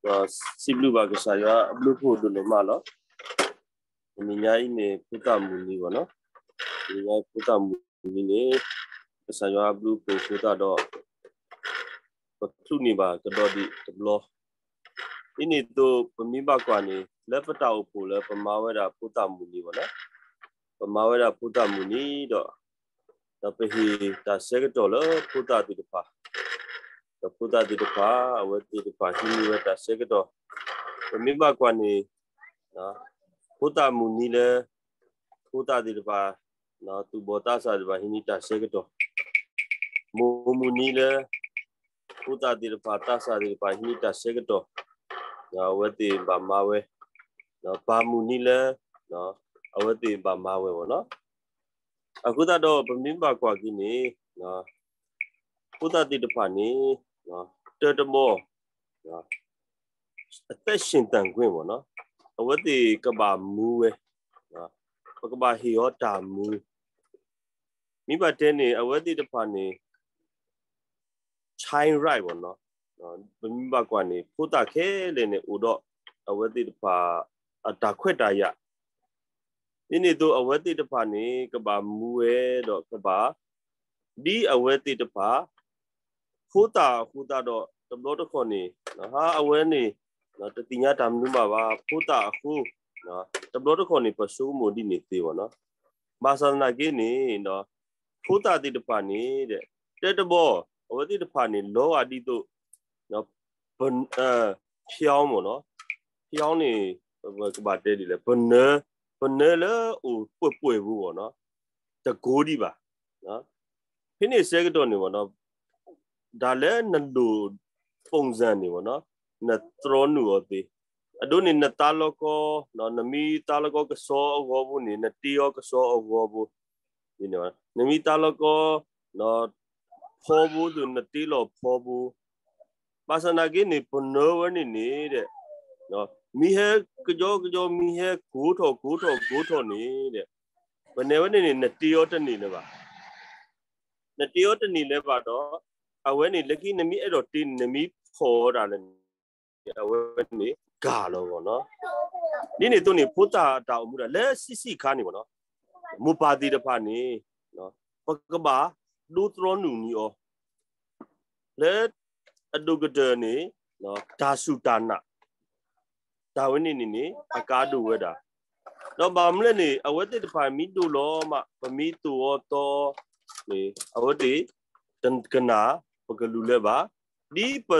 ဒီးစံးဘျုးဘၣ်ကစၢ်ယွၤအဘျုးအဖှိၣ်ဒိၣ်နီၢ်မးလီၤ. တနံၤညါအံၤန့ၣ် ဖိသၣ်မုၢ်နံၤဘၣ်နီၤ, တနံၤညါဖိသၣ်မုၢ်နံၤန့ၣ် ကစၢ်ယွၤအဘျုးအဖှိၣ်အဃိသတးဒီး ပချုးန့ၢ်ဘၣ်ကဒီးဒံးတဘျီ, ဒ်န့ၣ်အသိးပမ့ၢ်ဘၣ်ကွၢ်န့ၣ် လၢပတၢ်အိၣ်ဖှိၣ်လၢပမၤဝဲဒၣ်ဖိသၣ်မုၢ်နံၤဘၣ်နီၤ, ပမၤဝဲဒၣ်ဖိသၣ်မုၢ်နံၤဒီး ဒီးပဟ့ၣ်တၢ်ဆၢကတီၢ်လၢဖိသၣ်သ့ၣ်တဖၣ်, ဒီးဖိသၣ်သ့ၣ်တဖၣ် အဝဲသ့ၣ်တဖၣ်ဟံးန့ၢ်ဝဲတၢ်ဆၢကတီၢ်, ပမ့ၢ်ဘၣ်ကွၢ်န့ၣ် ဖိသၣ်မုၢ်နံၤလၢ ဖိသၣ်သ့ၣ်တဖၣ် သူၣ်ဘီၣ်သးစၢ်သ့ၣ်တဖၣ်ဟံးန့ၢ်တၢ်ဆၢကတီၢ်, မိၢ်မုၢ်နံၤလၢ ဖိသၣ်သ့ၣ်တဖၣ်သးစၢ်သ့ၣ်တဖၣ်ဟံးန့ၢ်တၢ်ဆၢကတီၢ်, အဝဲသ့ၣ်ဘၣ်မၤဝဲ, ပၢ်မုၢ်နံၤလၢ အဝဲသ့ၣ်ဘၣ်မၤဝဲဘၣ်နီၤ. အဃိသတးဒီးပမ့ၢ်ဘၣ်ကွၢ်က့ၤန့ၣ် ဖိသၣ်သ့ၣ်တဖၣ်န့ၣ် တၢတဘီ အသက်ရှင်သန်ခွင့်ဘၣ်နီၤ, အဝဲသ့ၣ်ကဘၣ်မူဝဲ, ပကဘၣ်ဟ့ၣ်အီၤတၢ်မူ, မ့ၢ်ဘၣ်တဲန့ၣ် အဝဲသ့ၣ်တဖၣ်န့ၣ် child right ဘၣ်နီၤ, ပမ့ၢ်ဘၣ်ကွၢ်န့ၣ် ဖိသၣ်ခဲလၢာ်န့ၣ် အိၣ်ဒီးအဝဲသ့ၣ်တဖၣ်အတၢ်ခွဲးတၢ်ယာ်, ဒ်န့ၣ်အသိးအဝဲသ့ၣ်တဖၣ်န့ၣ် ကဘၣ်မူဝဲဒီးကဘၣ် ဒ်အဝဲသ့ၣ်တဖၣ် ဖိသၣ်အဃိသတးဒီး တဘျီတခီၣ်န့ၣ် ဟါအဝဲန့ၣ် တသ့ၣ်ညါတၢ်မနုၤမးဘၣ် ဖိသၣ်အဃိ, တဘျီတခီၣ်န့ၣ် ပဆိကမိၣ်ဒ်န့ၣ်သ့ဘၣ်နီၤ, ဘၣ်ဆၣ်သနာ်က့န့ၣ် ဖိသၣ်သ့ၣ်တဖၣ်န့ၣ် တၢတဘီ အဝဲသ့ၣ်တဖၣ်န့ၣ် လီၤဂာ်ဒ်သိး ဖၠီမ့ၢ်နီၤ, ဖၠီန့ၣ် ပကဘၣ်တဲဒ်လဲၣ်, ပနၢၤ, ပနၢၤလၢအိၣ်ပှဲၤပှဲၤပူၤဘၣ်နီၤ, တကိးဒံးဘၣ်, ဖဲန့ၣ်ဆၢကတီၢ်န့ၣ်ဘၣ်နီၤ, တၢ်လၢနလိၣ် ပုံစံ န့ၣ်ဘၣ်နီၤ, နတြီနုာ်အီၤသ့, အဒိန့ၣ် နသးလီကီ, နမ့ၢ်သးလီကီကစီအဂီၢ်ဘိန့ၣ် နတ့အီၤကစီအဂီၢ်ဘိ, နမ့ၢ်သးလီကီ ဖီဘိသ့ၣ် နတ့လီၤဖီဘိ, ဘၣ်ဆၣ်သနာ်က့န့ၣ် ပနၢၤဝဲန့ၣ်န့ၣ် မ့ၢ်ဟဲကယီကယီ မ့ၢ်ဟဲကိးထီၣ်ကိးထီၣ်ကိးထီၣ်န့ၣ် ပနၢၤဝဲန့ၣ်န့ၣ် နတ့အီၤတန့ၢ်လၢၤဘၣ်, နတ့အီၤတန့ၢ်လၢၤဘၣ်ဒီး အဝဲန့ၣ် လၢခံနမ့ၢ်အဲၣ်ဒိးတ့န့ၣ် နမ့ၢ်ဖီၣ်အီၤဒၣ်လဲာ်န့ၣ် အဝဲန့ၣ်ကၤလီၤဘၣ်နီၤ, ဒ်န့ၣ်အသိးန့ၣ် ဖိသၣ်အတၢ်အိၣ်မူဒၣ် လၢဆံးဆံးခါန့ၣ်ဘၣ်နီၤ, မိၢ်ပၢ်သ့ၣ်တဖၣ်န့ၣ် ပကဘၣ်ဒိးတြီနုာ်န့ၢ်အီၤ လၢအဒိၣ်ကတၢၢ်န့ၣ် တၢ်စူၢ်တၢ်နာ် တၢ်ဝဲန့ၣ်န့ၣ်န့ၣ် အကါဒိၣ်ဝဲဒၣ်, ဒီးဘၣ်မနုၤလဲၣ်န့ၣ် အဝဲသ့ၣ်တဖၣ်မ့ၢ်ဒိၣ်လီၤမး ပမ့ၢ်သိၣ်အီၤသီအီၤန့ၣ် အဝဲသ့ၣ်တကနၣ် ပကလုၢ်လၢၤဘၣ်, ဒ်ပ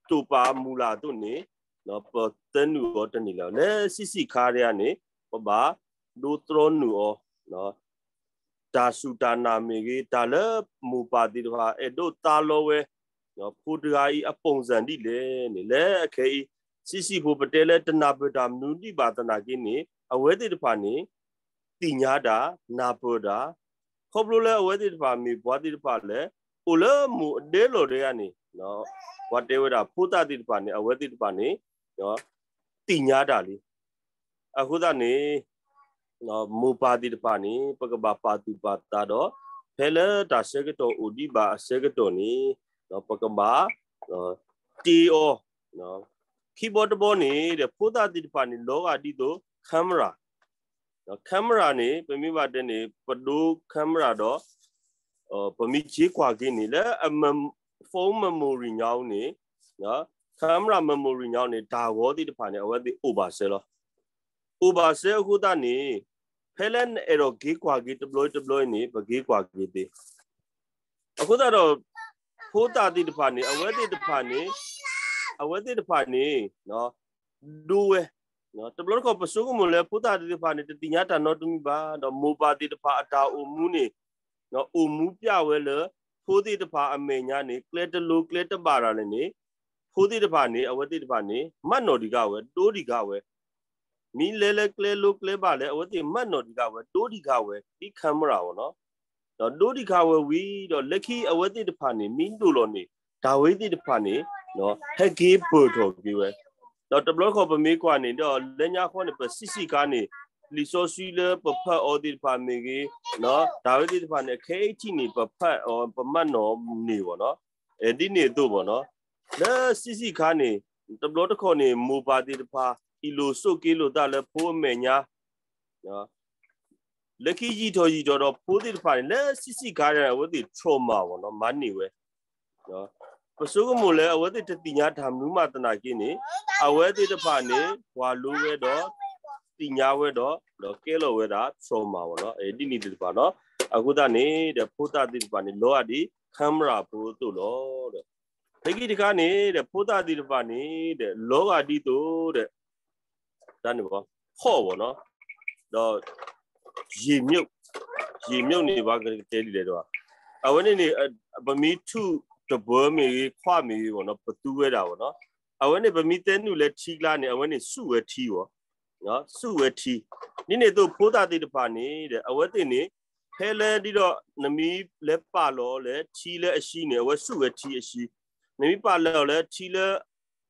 တိာ်ပာ်မုၢ်လၢ်အသိးန့ၣ် ပသၢနုာ်အီၤတန့ၢ်လၢၤ, လၢဆံးဆံးခါတခါန့ၣ် ပဘၣ်ဒိးတြီနုာ်အီၤ တၢ်စူၢ်တၢ်နာ်မ့ၢ်ဂ့ၤ တၢ်လၢမိၢ်ပၢ်သ့ၣ်တဖၣ် အဲၣ်ဒိးသးလီဝဲ ဖိတဂၤအံၤအ ပုံစံ ဒ်လဲၣ်န့ၣ် လၢအခဲအံၤ ဆံးဆံးဖိပတဲလၢတနၢ်ပၢၢ်တၢ်မနုၤဒံးဘၣ်သနာ်က့န့ၣ် အဝဲသ့ၣ်တဖၣ်န့ၣ် သ့ၣ်ညါတၢ် နၢ်ပၢၢ်တၢ်, ခီဖျိလၢအဝဲသ့ၣ်တဖၣ်မ့ၢ်ပှၤသ့ၣ်တဖၣ်လၢ အိၣ်လၢမိၢ်အဒဲလီၢ်တဂၤန့ၣ် ပှၤတဲဝဲဒၣ်ဖိသၣ်သ့ၣ်တဖၣ်န့ၣ် အဝဲသ့ၣ်တဖၣ်န့ၣ် သ့ၣ်ညါတၢ်လံ. အဃိသတးန့ၣ် မိၢ်ပၢ်သ့ၣ်တဖၣ်န့ၣ် ပကဘၣ်ပာ်သူၣ်ပာ်သးဒီး ဖဲလၢတၢ်ဆၢကတီၢ်အိၣ်ဒံးဘၣ်အဆၢကတီၢ်န့ၣ် ပကဘၣ်တ့အီၤ, ခံဘီတဘီန့ၣ် ဖိသၣ်သ့ၣ်တဖၣ်န့ၣ် လီၤဂာ်ဒ်သိး camera, camera န့ၣ် ပမ့ၢ်ဘၣ်တဲန့ၣ် ပဒိ camera ဒီး ပမ့ၢ်က့ၤကွၢ်က့ၤန့ၣ် လၢ phone memory ညါန့ၣ် camera memory ညါန့ၣ် တၢ်ဂီၤသ့ၣ်တဖၣ်န့ၣ် အဝဲသ့ၣ်အိၣ်ဘၣ်စဲလီၤ. အိၣ်ဘၣ်စဲအဃိသတးန့ၣ် ဖဲလၢနအဲၣ်ဒိးက့ၤကွၢ်က့ၤတဘျီတဘျီန့ၣ် ပက့ၤကွၢ်က့ၤသ့ အဃိသတးဒီး ဖိသၣ်သ့ၣ်တဖၣ်န့ၣ် အဝဲသ့ၣ်တဖၣ်န့ၣ် အဝဲသ့ၣ်တဖၣ်န့ၣ် ဒိဝဲ, တဘျီတခီၣ်ပဆိကမိၣ်လၢဖိသၣ်သ့ၣ်တဖၣ်န့ၣ် တသ့ၣ်ညါတၢ်နီတမံၤဘၣ် ဒီးမိၢ်ပၢ်သ့ၣ်တဖၣ်အတၢ်အိၣ်မူန့ၣ် အိၣ်မူပျၢ်ဝဲလၢ ဖိသ့ၣ်တဖၣ်အမဲာ်ညါန့ၣ် ကျဲတလိၤကျဲတဘၣ်ဒၣ်လဲာ်န့ၣ် ဖိသ့ၣ်တဖၣ်န့ၣ် အဝဲသ့ၣ်တဖၣ်န့ၣ် မၢနီၣ်ဒံးကါဝဲ ဒိဒံးကါဝဲ မ့ၢ်လဲၤလၢကျဲလိၤကျဲဘၣ်လဲၣ် အဝဲသ့ၣ်မၢနီၣ်ဒံးကါဝဲ ဒိဒံးကါဝဲ ဒ် camera ဘၣ်နီၤ, ဒီးဒိဒံးကါဝဲဝံၤဒီး လၢခံအဝဲသ့ၣ်တဖၣ်န့ၣ် မ့ၢ်ဒိၣ်လီၤန့ၣ် တၢ်ဝဲသ့ၣ်တဖၣ်န့ၣ် ဟဲက့ၤပၢၢ်ထီၣ်က့ၤဝဲ, ဒီးတဘျီတခီၣ်ပမ့ၢ်ကွၢ်န့ၣ်ဒီး လၢညါဃီန့ၣ် ပဆံးဆံးခါန့ၣ် လံာ်စီဆှံလၢပဖးအီၤသ့ၣ်တဖၣ်မ့ၢ်ဂ့ၤ, တၢ်ဝဲသ့ၣ်တဖၣ်န့ၣ် ခဲအံၤထံၣ်န့ၣ် ပဖးအီၤ ပမၢနီၣ်န့ၢ်ဘၣ်နီၤ, ဒ်န့ၣ်အသိးဘၣ်နီၤ, လၢဆံးဆံးခါန့ၣ် တဘျီတခီၣ်န့ၣ် မိၢ်ပၢ်သ့ၣ်တဖၣ် အ့ၣ်လိာ်ဆိးက့လိာ်သးလၢဖိအမဲာ်ညါ လၢခံယံာ်ထီၣ်ယံာ်ထီၣ်ဒီး ဖိသ့ၣ်တဖၣ်န့ၣ် လၢဆံးဆံးခါန့ၣ် အဝဲသ့ၣ် trauma ဘၣ်နီၤ မၤန့ၢ်ဝဲ ပဆိကမိၣ်လၢအဝဲသ့ၣ်တသ့ၣ်ညါတၢ်မနုၤမးသနာ်က့န့ၣ် အဝဲသ့ၣ်တဖၣ်န့ၣ် ကွၢ်လိဝဲဒီး သ့ၣ်ညါဝဲဒီး ဒီးကဲလီၤဝဲဒၣ် trauma ဘၣ်နီၤ ဒ်န့ၣ်သ့ၣ်တဖၣ်နီၤ အဃိသတးန့ၣ်ဒီး ဖိသၣ်သ့ၣ်တဖၣ်န့ၣ် လီၤဂာ်ဒ် camera ဖိအသိးလီၤ လၢခံတခါန့ၣ်ဒီး ဖိသၣ်သ့ၣ်တဖၣ်န့ၣ်ဒီး လီၤဂာ်ဒ်သိးဒီး တၢ်န့ၣ်ဘၣ် ဖီၣ်ဘၣ်နီၤ ဒီး ရေမြုပ် ရေမြုပ်န့ၣ် ပှၤကတဲဒ်လဲၣ်ဒီး အဝဲန့ၣ်န့ၣ် ပမ့ၢ်ထူၣ်တပၢၤမ့ၢ်ဂ့ၤ ခွါမ့ၢ်ဂ့ၤဘၣ်နီၤ ပသူဝဲဒၣ်ဘၣ်နီၤ အဝဲန့ၣ် ပမ့ၢ်တဲနုာ်လၢထံကျါန့ၣ် အဝဲန့ၣ် စူၣ်ဝဲထံဘၣ် စူၣ်ဝဲထံ ဒ်န့ၣ်အသိးဖိသၣ်သ့ၣ်တဖၣ်န့ၣ်ဒီး အဝဲသ့ၣ်န့ၣ် ဖဲလၢဒ်ဒီး နမ့ၢ်လဲၤပာ်လီၤအီၤလၢထံလၢအဆံန့ၣ် အဝဲစူၣ်ဝဲထံအဆံ နမ့ၢ်ပာ်လီၤအီၤလၢထံလၢ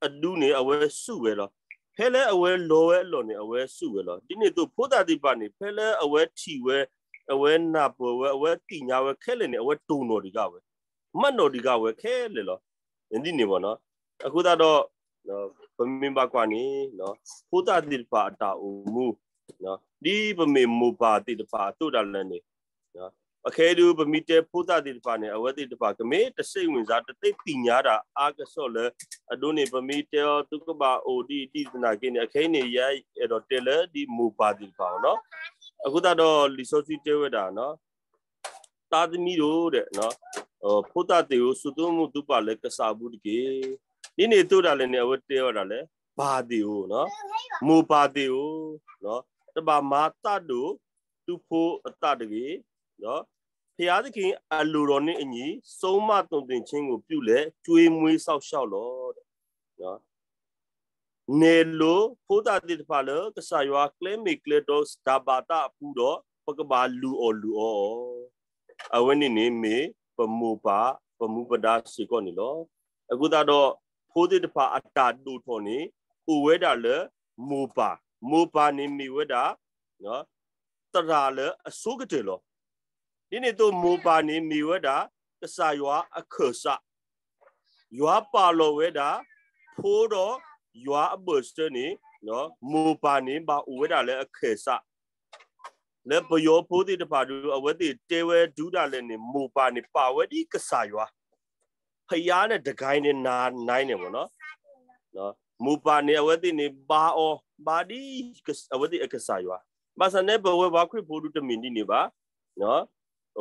အဒူန့ၣ် အဝဲစူၣ်ဝဲလီၤ. ဖဲလၢအဝဲလီၤဝဲအလီၢ်န့ၣ် အဝဲစူၣ်ဝဲလီၤ. ဒ်န့ၣ်အသိးဖိသၣ်သ့ၣ်တဖၣ်န့ၣ် ဖဲလၢအဝဲထံၣ်ဝဲ, အဝဲနၢ်ပၢၢ်ဝဲ, အဝဲသ့ၣ်ညါဝဲခဲလၢာ်န့ၣ် အဝဲတိၢ်နီၣ်တဂၤဝဲ, မၤနီၣ်တဂၤဝဲခဲလၢာ်လီၤ. ဒ်န့ၣ်ဘၣ်နီၤ. အဃိသတးဒီး ပမ့ၢ်ဘၣ်ကွၢ်န့ၣ် ဖိသၣ်သ့ၣ်တဖၣ်အတၢ်အိၣ်မူ ဒ်ပမ့ၢ်မိၢ်ပၢ်သ့ၣ်တဖၣ်အသိးဒၣ်လဲာ်န့ၣ် အခဲအံၤဒုး ပမ့ၢ်တဲဖိသၣ်သ့ၣ်တဖၣ်န့ၣ် အဝဲသ့ၣ်တဖၣ်ကမ့ၢ်တစိတ်ဝင်စား တသ့ၣ်ညါတၢ်အါကစီၣ်လၢ အဒိန့ၣ် ပမ့ၢ်တဲအီၤသုကဘၣ်အိၣ်ဒ်အံၤဒ်သနာ်က့န့ၣ် အခဲအံၤန့ၣ် ယအဲၣ်ဒိးတဲလၢဒ်မိၢ်ပၢ်သ့ၣ်တဖၣ်အဂီၢ်နီၤ. အဃိသတးဒီးလံာ်စီဆှံတဲဝဲဒၣ် ပၢ်သ့ၣ်ဧၢ, ဖိသၣ်သ့ၣ်ဧၢ, စူၢ်သုမုၢ်သုပၢ်လၢကစၢ်အပူၤတက့ၢ်. ဒ်န့ၣ်အသိးဒၣ်လဲာ်န့ၣ် အဝဲတဲဝဲဒၣ်လၢ ပၢ်သ့ၣ်ဧၢ, မိၢ်ပၢ်သ့ၣ်ဧၢ, တဘၣ်မၤသးဒိၣ်သုဖိအသးတဂ့ၤ. ဘုရားသခင်အလိုတော်နှင့်အညီ ဆုံးမသွန်သင်ခြင်းကိုပြုလျက် ကျွေးမွေးစောင့်ရှောက်လော့. နဲၣ်လိၤဖိသၣ်သ့ၣ်တဖၣ်လၢ ကစၢ်ယွၤကျဲမ့ၢ်ကျဲတီတၢ်ဘၣ်သးအပူၤဒီး ပကဘၣ်လုၢ်အီၣ်လုၢ်အီအီၤ. အဝဲန့ၣ်န့ၣ်မ့ၢ်ပမိၢ်ပၢ် ပမူပဒါစ့ၢ်ကီးန့ၣ်လီၤ. အဃိသတးဒီး ဖိသ့ၣ်တဖၣ်အတၢ်ဒိၣ်ထီၣ်န့ၣ် အိၣ်ဝဲဒၣ်လၢမိၢ်ပၢ်, မိၢ်ပၢ်န့ၣ်မ့ၢ်ဝဲဒၣ် သရၣ်လၢအဆိကတၢၢ်လီၤ. ဒ်န့ၣ်အသိးမိၢ်ပၢ်န့ၣ်မ့ၢ်ဝဲဒၣ် ကစၢ်ယွၤအခၢၣ်စး, ယွၤပာ်လီၤဝဲဒၣ် ဖိဒီးယွၤအဘၢၣ်စၢၤန့ၣ် မိၢ်ပၢ်န့ၣ်ဘၣ်အိၣ်ဝဲဒၣ်လၢအခၢၣ်စး လၢပယီၤဖိသ့ၣ်တဖၣ်ဒီး အဝဲသ့ၣ်တဲဝဲဒၣ်လဲာ်န့ၣ် မိၢ်ပၢ်န့ၣ်ပာ်ဝဲဒ်ကစၢ်ယွၤ, ဖယါန့ၣ်တဂၤန့ၣ်နၤနၤန့ၣ်မ့ၢ်နီၤ. မိၢ်ပၢ်န့ၣ် အဝဲသ့ၣ်န့ၣ်ဘါအီၤ ဘါဒ်အဝဲသ့ၣ်အကစၢ်ယွၤ, ဘၣ်ဆၣ်န့ၣ် ပဝဲပှၤခရံာ်ဖိဒုးတမ့ၢ်ဒ်န့ၣ်ဘၣ်.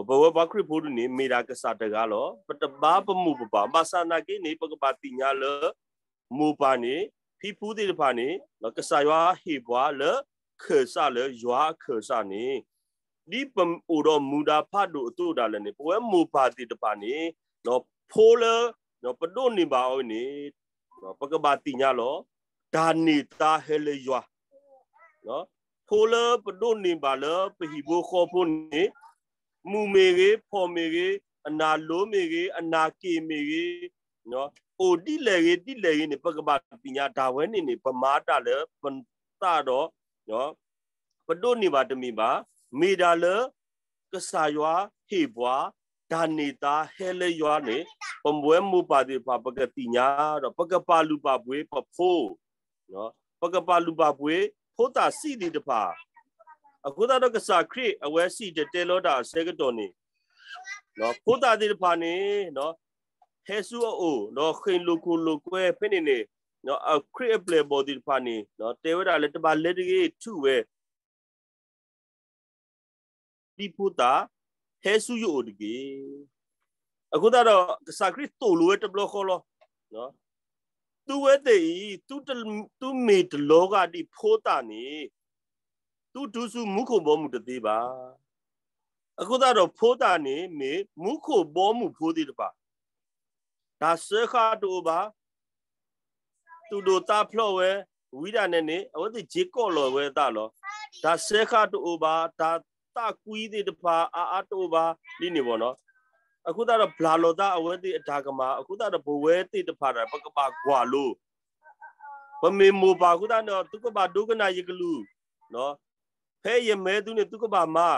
ပဝဲပှၤခရံာ်ဖိဒုးန့ၣ် မ့ၢ်ဒၣ်ကစၢ်တဂၤလီၤ. ပတဘါပမိၢ်ပပၢ်, ဘၣ်ဆၣ်နာ်က့န့ၣ် ပကဘၣ်သ့ၣ်ညါလၢ မိၢ်ပၢ်န့ၣ် ဖံဖုသ့ၣ်တဖၣ်န့ၣ် ကစၢ်ယွၤဟ့ၣ်ပှၤလၢခၢၣ်စးလၢယွၤအခၢၣ်စးန့ၣ် ဒ်ပအိၣ်ဒီးမူဒါဖးဒိၣ်အသိးဒၣ်လဲာ်န့ၣ် ပဝဲမိၢ်ပၢ်သ့ၣ်တဖၣ်န့ၣ် ဖိလၢ ပဒိးန့ၢ်ဘၣ်အီၤန့ၣ် ပကဘၣ်သ့ၣ်ညါလီၤ. တၢ်န့ၢ်သါဟဲလၢယွၤ, ဖိလၢပဒိးန့ၢ်ဘၣ်လၢပဟံၣ်ဖိဃီဖိန့ၣ် မူမ့ၢ်ဂ့ၤ, ဖှီၣ်မ့ၢ်ဂ့ၤ, အနၢ်လိၤမ့ၢ်ဂ့ၤ, အနၢ်က့ၣ်မ့ၢ်ဂ့ၤ, အိၣ်ဒ်လဲၣ်ဂ့ၤ ဒ်လဲၣ်ဂ့ၤန့ၣ် ပကဘၣ်သ့ၣ်ညါတၢ်ဝဲန့ၣ်န့ၣ် ပမၤတၢ်လၢပသးဒီး ပဒိးန့ၢ်ဘၣ်တမ့ၢ်ဘၣ်, မ့ၢ်ဒၣ်လၢ ကစၢ်ယွၤဟ့ၣ်ပှၤ တၢ်န့ၢ်သါဟဲလၢယွၤန့ၣ် ပဝဲမိၢ်ပၢ်သ့ၣ်တဖၣ် ပကသ့ၣ်ညါဒီး ပကပာ်လုၢ်ပာ်ပှ့ၤပဖိ ပကပာ်လုၢ်ပာ်ပှ့ၤ ဖိသၣ်ဆံးသ့ၣ်တဖၣ်. အဃိသတးဒီးကစၢ်ခရံာ် အဝဲစံၣ်တဲၤတဲလီၤတၢ်အဆၢကတီၢ်န့ၣ် ဖိသၣ်သ့ၣ်တဖၣ်န့ၣ် ဟဲဆူအအိၣ် ဒီးဃ့ၢ်လိာ်ခိၣ်လိာ်ကွဲဖဲန့ၣ်န့ၣ် အခရံာ်အပျဲၢ်အဘီၣ်သ့ၣ်တဖၣ်န့ၣ် တဲဝဲဒၣ်လၢတဘၣ်လဲၤတဂ့ၤ ထူးဝဲ ဒ်ဖိသၣ် ဟဲဆူယအိၣ်တက့ၢ်. အဃိသတးဒီး ကစၢ်ခရံာ်သိၣ်လိဝဲတဘျီဃီလီၤ. သုဝဲသ့ၣ်အံၤ သုမ့ၢ်တလီၤဂာ်ဒ်ဖိသၣ်န့ၣ် သုတုၤဆူမူခိၣ်ဘီမုၢ်တသ့ဘၣ်. အဃိသတးဒီးဖိသၣ်န့ၣ် မ့ၢ်မူခိၣ်ဘီမုၢ်ဖိသ့ၣ်တဖၣ် တၢ်စၢဃာ်တအိၣ်ဘၣ်, သူၣ်ဒိၣ်သးဖျိးဝဲ, ဝံၤဒၣ်နဲန့ၣ် အဝဲသ့ၣ်က့ၤကိးလီၤဝဲအသးလီၤ. တၢ်စၢဃာ်တအိၣ်ဘၣ်, တၢ်သးကွံသ့ၣ်တဖၣ်အါအါတအိၣ်ဘၣ် ဒ်န့ၣ်ဘၣ်နီၤ. အဃိသတးဒီးပျၢ်လီၤသးအဝဲသ့ၣ်အတၢ်ကမၣ်, အဃိသတးဒီးပဝဲသ့ၣ်တဖၣ်ဒီး ပကဘၣ်ကွၢ်လိ ပမ့ၢ်မိၢ်ပၢ်အဃိသတးဒီး သုကဘၣ်ဒိကနၣ်ယကလုၢ်, ဖဲယမဲသုန့ၣ် သုကဘၣ်မၤ,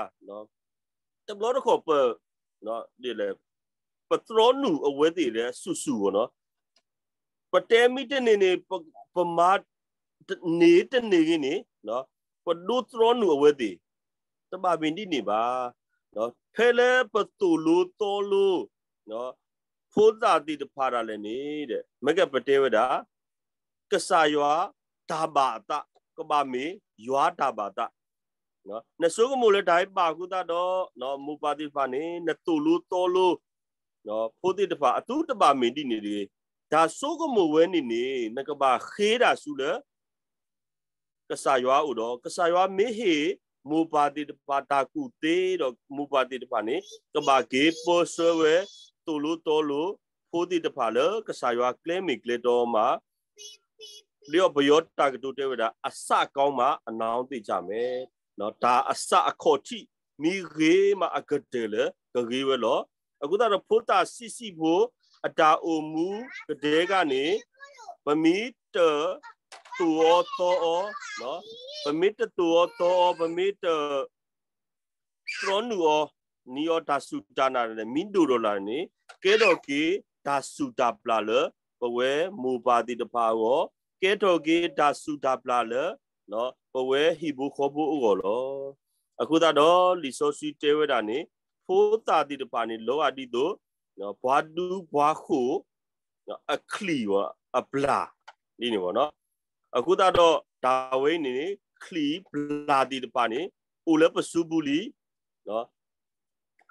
တဘျီတခီၣ်ပ ဒ်လဲၣ် ပသြီနုာ်အဝဲသ့ၣ်လၢစုာ်စုာ်ဘၣ်နီၤ. ပတဲမ့ၢ်တန့ၢ်န့ၣ် ပမၤန့ၢ်တန့ၢ်ဂ့ၤန့ၣ် ပဒိးသြီနုာ်အဝဲသ့ၣ် တဘၣ်မ့ၢ်ဒ်န့ၣ်ဘၣ်. ဖဲလၢပသိၣ်လိသီလိ ဖိသၣ်သ့ၣ်တဖၣ်ဒၣ်လဲာ်န့ၣ် မ့ၢ်ကပတဲဝဲဒၣ် ကစၢ်ယွၤတၢ်ဘၣ်အသး ကဘၣ်မ့ၢ်ယွၤတၢ်ဘၣ်သး. နဆိကမိၣ်လၢတၢ်အံၤဘၣ်အဃိသတးဒီး မိၢ်ပၢ်သ့ၣ်တဖၣ်န့ၣ် နသိၣ်လိသီလိ ဖိသ့ၣ်တဖၣ်အသုတဘၣ်မ့ၢ်ဒ်န့ၣ်တဂ့ၤ. တၢ်ဆိကမိၣ်ဝဲန့ၣ်န့ၣ် နကဘၣ်ဃ့တၢ်ဆူလၢ ကစၢ်ယွၤအအိၣ်ဒီး ကစၢ်ယွၤမ့ၢ်ဟ့ၣ်မိၢ်ပၢ်သ့ၣ်တဖၣ်တၢ်ကူၣ်သ့ဒီး မိၢ်ပၢ်သ့ၣ်တဖၣ်န့ၣ် ကဘၣ်က့ၤပၢဆှၢဝဲ သိၣ်လိသီလိ ဖိသ့ၣ်တဖၣ်လၢကစၢ်ယွၤကျဲမ့ၢ်ကျဲတီမး လၢပယီၤတၢ်ကတိၤတဲဝဲဒၣ် အစးအကောင်းမှ အနောင်းသိပ်ကြမယ်. တၢ်အစးအခီၣ်ထံး မ့ၢ်ဂ့ၤမးအကတၢၢ်လၢကဂ့ၤဝဲလီၤ. အဃိသတးဒီးဖိသၣ်ဆံးဆံးဖိ အတၢ်အိၣ်မူကဒဲကန့ၣ် ပမ့ၢ်တသိၣ်အီၤသီအီၤ, ပမ့ၢ်တသိၣ်အီၤသီအီၤ, ပမ့ၢ်တ သြီနုာ်အီၤ နံၤအီၤတၢ်စူၢ်တၢ်နာ်န့ၣ် မ့ၢ်ဒိၣ်ထီၣ်လာ်န့ၣ် ကဲထီၣ်က့ၤတၢ်စူၢ်တၢ်ပျၢ်လၢ ပဝဲမိၢ်ပၢ်သ့ၣ်တဖၣ်အဂီၢ်, ကဲထီၣ်က့ၤတၢ်စူၢ်တၢ်ပျၢ်လၢ ပဝဲဟံၣ်ဖိဃီဖိအဂီၢ်လီၤ. အဃိသတးဒီးလံာ်စီဆှံတဲဝဲဒၣ်န့ၣ် ဖိသၣ်သ့ၣ်တဖၣ်န့ၣ် လီၤဂာ်ဒ်သိး ပှၤဒူပှၤဃိၣ် အချံၣ်အပျၢ် ဒ်န့ၣ်ဘၣ်နီၤ. အဃိသတးဒီး တၢ်ဝဲအံၤန့ၣ် ချံၣ်ပျၢ်သ့ၣ်တဖၣ်န့ၣ် အိၣ်လၢပစုပူၤလံ.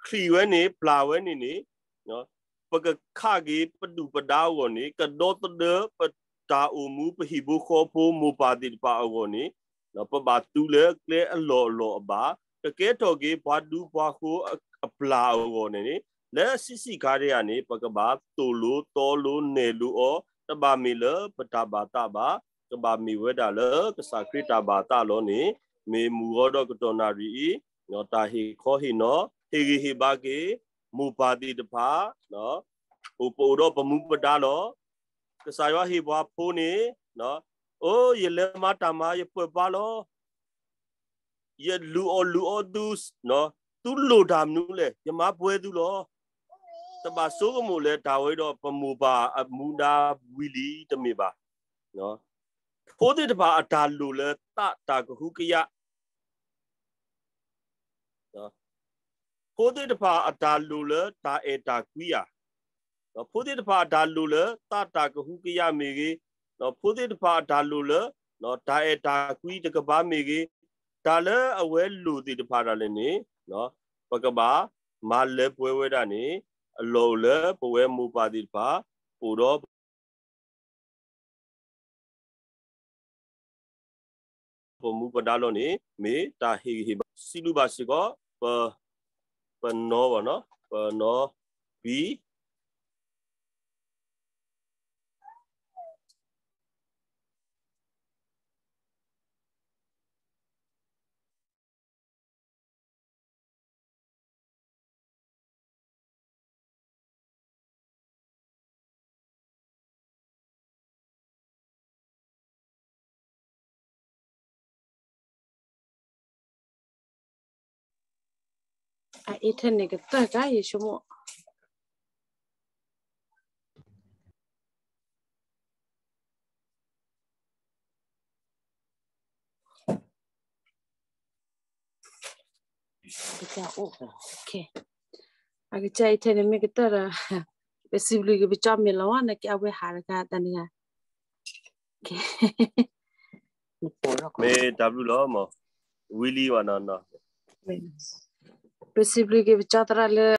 ချံၣ်ဝဲန့ၣ် ပျၢ်ဝဲန့ၣ်န့ၣ် ပကခးက့ၤပဒုၣ်ပဒါအဂီၢ်န့ၣ် ကဒီသဒၢပတၢ်အိၣ်မူ ပဟံၣ်ဖိဃီဖိမိၢ်ပၢ်သ့ၣ်တဖၣ်အဂီၢ်န့ၣ် ပဘၣ်သူလၢကျဲအလီၢ်အလီၢ်အဘၣ်, ကကဲထီၣ်က့ၤပှၤဒူပှၤဃိၣ်အပျၢ်အဂီၢ်န့ၣ်န့ၣ် လၢဆံးဆံးခါတယၤန့ၣ် ပကဘၣ်သိၣ်လိသီလိနဲၣ်လိအီၤ တဘၣ်မ့ၢ်လၢပတၢ်ဘၣ်သးဘၣ်, ကဘၣ်မ့ၢ်ဝဲဒၣ်လၢကစၢ်ခရံာ်တၢ်ဘၣ်သးလီၤန့ၣ် မ့ၢ်မုၢ်ဂီၤဒီးကတီၢ်နၣ်ရံၣ်အံၤ တၢ်ဟ့ၣ်ခီဟ့ၣ်နီၤ ဟ့ၣ်ဂံၢ်ဟ့ၣ်ဘါက့ၤ မိၢ်ပၢ်သ့ၣ်တဖၣ် အိၣ်ပအိၣ်ဒီးပမူပဒါလီၤ. ကစၢ်ယွၤဟ့ၣ်ပှၤဖိန့ၣ် အိ ယလဲၤမၤတၢ်မၤယပၢၢ်ပၢ်လီၤ. ယလုၢ်အီၣ်လုၢ်အီသု, သုလိၣ်တၢ်မနုၤလဲၣ် ယမၤပှဲၤသုလီၤ. တဘၣ်ဆိကမိၣ်လၢတၢ်ဝဲဒီးပမိၢ်ပၢ်အမူဒါဝံၤလံ တမ့ၢ်ဘၣ်. ဖိသ့ၣ်တဖၣ်အတၢ်လိၣ်လၢသးတၢ်ကဟုကယာ် ဖိသ့ၣ်တဖၣ်အတၢ်လိၣ်လၢတၢ်အဲၣ်တၢ်ကွံဧါ, ဖိသ့ၣ်တဖၣ်အတၢ်လိၣ်လၢသးတၢ်ကဟုကယာ်မ့ၢ်ဂ့ၤ, ဖိသ့ၣ်တဖၣ်အတၢ်လိၣ်လၢ တၢ်အဲၣ်တၢ်ကွံတကပၤမ့ၢ်ဂ့ၤ, တၢ်လၢအဝဲလိၣ်သ့ၣ်တဖၣ်ဒၣ်လဲာ်န့ၣ် ပကဘၣ်မၤလၢပှဲၤဝဲဒၣ်န့ၣ် အလီၢ်အိၣ်လၢပဝဲမိၢ်ပၢ်သ့ၣ်တဖၣ် ပအိၣ်ဒီး ပမူပဒါလီၤန့ၣ် မ့ၢ်တၢ်ဟ့ၣ်ဂံၢ်ဟ့ၣ်ဘါ စံးဘျုးဘၣ်စ့ၢ်ကီး ပ ပနီၤဘၣ်နီၤ ပနီၤဘံ အ internet ကတၢၢ်ကါ ယဆိကမိၣ် ကစၢ်အိၣ် အကစၢ်အံၤထဲန့ၣ်မ့ၢ်ကတၢၢ်ဒီး ပစံးဘျုးက့ၤပကၠီမ့ၢ်လီၤ နကဲအဝဲဟးတဂၤတနံၤ မ့ၢ်တၢ်ဘျုးလီၤမး ဝံၤလံဘၣ်နီၤ ပစံးဘျုးက့ၤပကၠီသရၣ်လၢ